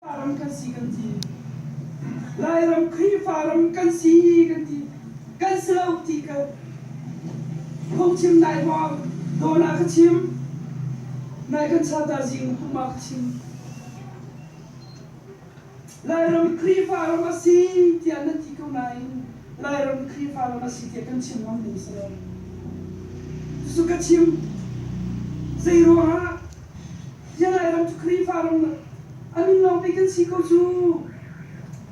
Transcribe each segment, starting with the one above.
Ram kan si kan ti. Lairam Khrihfa ram kan si kan ti. Kan si lo ti ka phungchim nai hawng dawn ah ka chim. Nai kan chata zing pum ah ka chim. Lairam Khrihfa ram a si tiah nan ti ko nain Lairam Khrihfa ram a si tiah kan chim ngam ding si lo. Cucu ka chim. Zei ruangah Ziah Lairam cu Khrihfa ram a min lawngte kan si ko cu.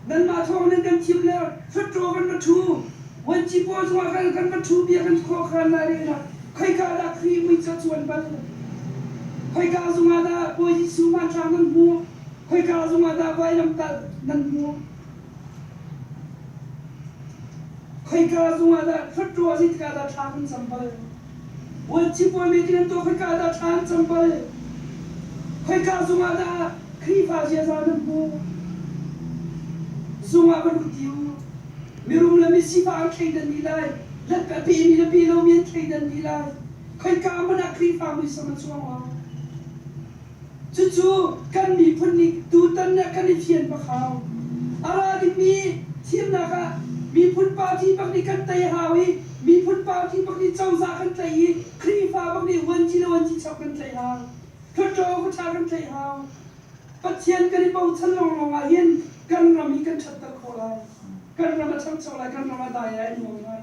Nanmah thawng nan kan thim le hluttaw kan va ṭhu. Vuanci pawl zongah kan kan va ṭhu bia kan khuakhan lai lehnak khoika dah Khrih mui cu a cuan bal? Khoika zungah dah Bawi Jesuh hmanthlak nan hmuh? Khoika zungah dah vailamtah nan hmuh? Khoika zungah dah hluttaw zeitikah dah thla kan cam bal? Vuanci pawl nih kan tuah khoika dah thla an cam bal? Khoika zung ah dah Khrihfa ziaza nan hmuh? Zung ah va lut ti u. Mirum le misifak an thleidan dih lai. Let a pemi le pe lomi an thleidan dih lai. Khoika hmanh ah Khrihfa muisam a chuang lo. Cucu kan miphun nih tutan ah kan i fian bak hau. A ra dingmi thimnak ah miphun party bak nih kan tei hau i miphun party bak nih cozah kan tlaih i Khrihfa bak nih vuanci le vuanci chok kan tlaih hau. Hluttaw khuaṭha kan tlaih hau. Pathian kan i bochan lawnglawng ah hin kan ram hi kan ṭhatter khawh lai. Kan ram a ṭhangcho lai, kan ram a dai lai, a nuam lai.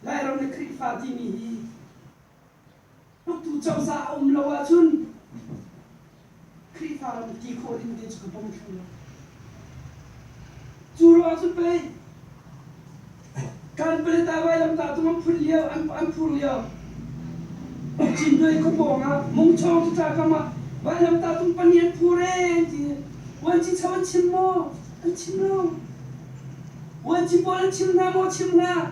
Lairam le Khrihfa timi hi Uktu cozah a um lo ahcun Khrihfa ram ti khawh ding te cu ka pom thlu lo. Cu ruang cun pei kan paleta vailamtah tung an phun lio an phur lio Cinduai khuapawng ah Mungchawng cu kam ah vailamtah tung pahnih an phur ee an ti. Vuanci cho an chim maw? An chim lo. Vuanci pawl an chim hna maw? Chim hlah.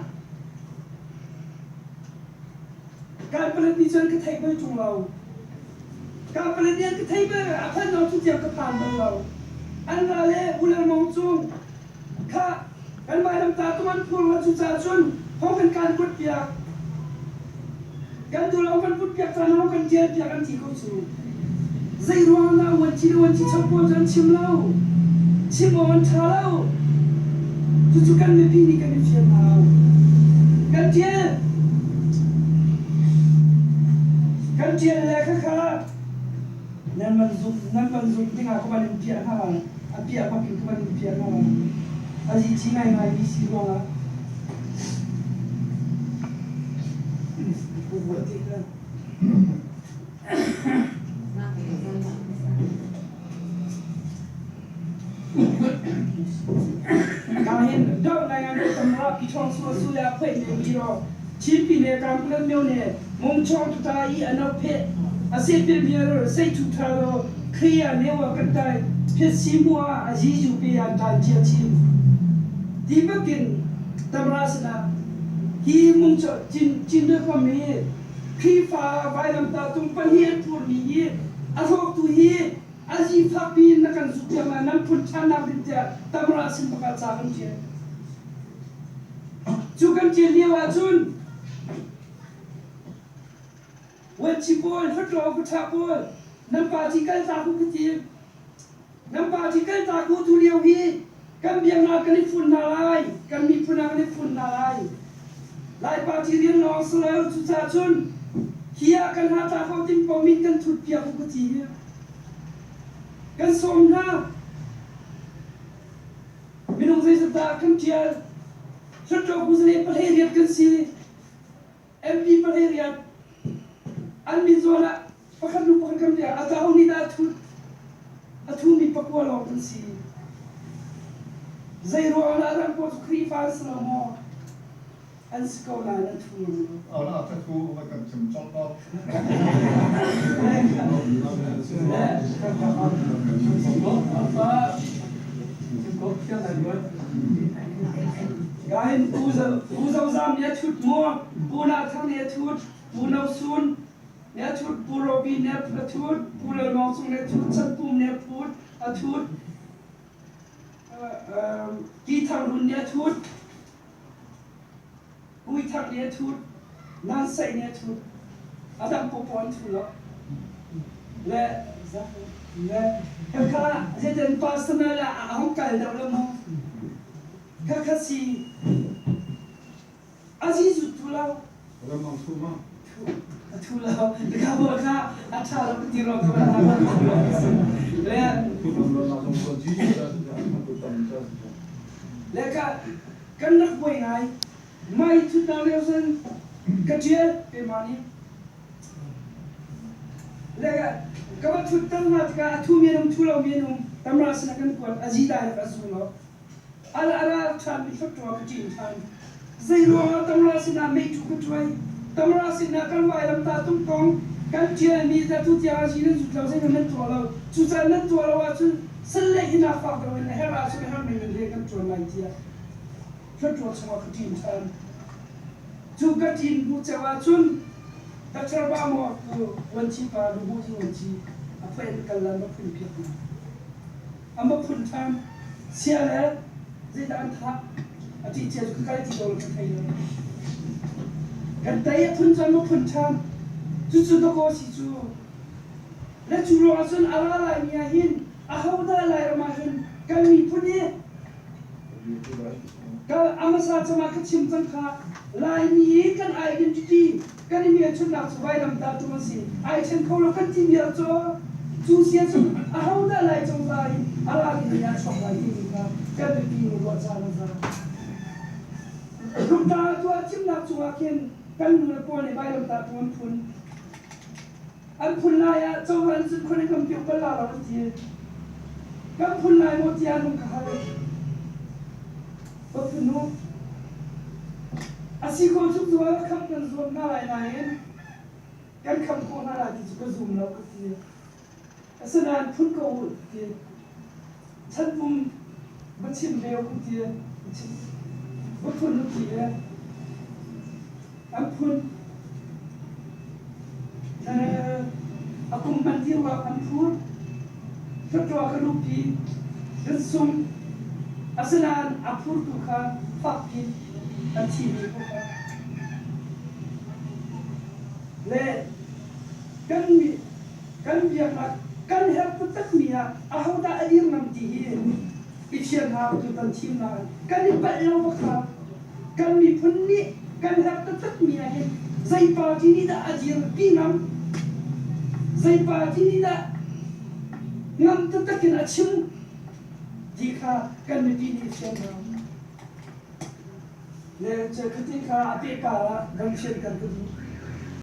Kanpalet nih cun ka theih bal ṭung lo. Kanpalet nih an ka thei bal, a phanh zong cu tiang ka phan bal lo. An ra le U Lal Mong cung kha kan vailamta tung an phur lo cucaah cun hong kan kan put piak. Kan duh lo kan put piak caan hong kan ṭial piak an ti ko cu. Zei ruang dah uanci le uanci chok pawl cu an chim lo? Chim awk an ṭha lo. Cucu kan mipi nih kan i fian hau. Kan ṭial. Kan ṭial le khakha nan van zumh nan van zumh dingah ka van in piah hna lai. A piah bak in ka van in piah hna lai. A zici ngaingaimi si ruangah. Kahin doh ngai ngan tam ra pi thong su su ya phoi ne mi ro Chin pi ne kam plan myo ne mong chong tu ta i ano phe ase pe mi ro sei thu tha ro khriya ne wa kan tai phe si mua a ji ju pe yan tan chia chin ti bakin tamra sana hi mung cho chin chin de kom hi Khrihfa vailamtah tung pahnih an phurmi hi a hrawktu hi a zifak piin na kan zuk tiang ah nan phun ṭhannak ding tiah tamra sin bak ah ca kan ṭial. Cu kan ṭial lio ahcun vuanci pawl, hluttaw khuaṭha pawl nan party kaltak u ka ti. Nan party kaltak u tu lio hi kan biaknak kan i fun hna lai, kan miphun ah kan i fun hna lai. Lai party rian lawng si lo, cucaah cun hi ah kan hna ko ting paoh min kan thut piak u ka ti hi. Kan sawm hna. Minung zeizat dah kan ṭial? Hluttaw kuzale pahlei riat kan si. MP pahlei riat. An min zawn ah pakhat hnu pakhat kan piak. A taho nih dah a thut? A thumi pakua lawng kan si. Zei ruang dah ram pawl cu Khrihfa an si lo maw? An si ko nain an thu ngam lo. Ala ka thu va kan chim cawk lo. Kain Pu Zo Zam nih a thut maw? Pu Na Thang nih a thut, Pu No Sun nih a thut, Pu Robi nih a thut, Pu Lal Mawng Cung nih a thut, Chan Pum nih a phut, a thut, Ki Thang Hlun nih a thut, Pui Thang nih a thut, Nan Saih nih a thut, a dang popo an thu lo. Le Khakha zeitin personal ah a hong kal deuh lo maw? Khakha si a Jesuh tu lo. Ram ang thu ma? A thu lo. Ka bo kha a tha lo ti ro ka ba. Le le ka kan rak buai ngai. Mai thutnak lio cun ka ṭial pe ma nih. Le ka va ṭhutter hna tikah a thumi an um, thu lomi an um. Tamra sinah kan kuat, a zi dai a zu lo. Al a ra ṭhan mi hluttaw ka ṭin ṭhan. Zei ruangah Tamra sinah meiṭu ka ṭuai? Tamra sinah kan vailamtah tung kong kan ṭialmi atu tiang a zi nan zut lo, zeihmanh nan tuah lo. Cucaah nan tuah lo ahcun salle hi nak fak deuh in a herh ahcun a herh ning in rian kan ṭuan lai tiah hluttaw chungah ka ṭin ṭhan. Cu ka ṭin hnu ceu ahcun Doctor Ba Maw cu vuanci pa Luhmuhzi vuanci a phuah in kal lan va phun piak hna. An va phun ṭhan. Sia le zeidah an thah? A ṭih cia cu ka kai ti lo ka thei lo. Kan tei a phun cu an va phun ṭhan. Cucu dawkaw si cu. Le cu ruangah cun a ra laimi ah hin ahodah Lairam ah hin kan miphun hi Ka a hmasa cang ah ka chim cang kha Laimi i kan identity kan i hmelchunhnak cu vailamtah tung a si. Ai ṭhen kho lo kan ti vial cu cu sia cun ahodah Lai cozah in a ra dingmi ah chuak lai timi kha kan mipi nih ruah caan a za. Lungtang ah tuah thimnak cungah khin kan nu le pawl nih vailamtah tung an phun. An phun lai ah cohlan cun khuani kan piak bal la lo an ti. Kan phun lai maw tiah an hung ka hal. Va phun u. A si khawh chung cu kham kan zuam hna lai nain kan kham khawh hna lai ti cu ka zum lo ka ti. Asinain phun ko u ti. Chan pum va chim ve u ti. Va phun u ti le an phun. A kum hman ti ruak an phur. Hluttaw ka luhpi. Kan sung. Asinain a phurtu kha fakpi an thimi ko kha. Le kan kan biaknak kan herh taktakmi ah ahodah a dir ngam ti hi i thian hau tutan thimnak kan i palh lo kha kan miphun nih kan herh taktakmi ah hin zei party nih dah a dirpi ngam zei party nih dah ngam taktak in a chim ti kha kan mipi nih i fian hau le khati kha a pehpar ah ramfian kan ka duh.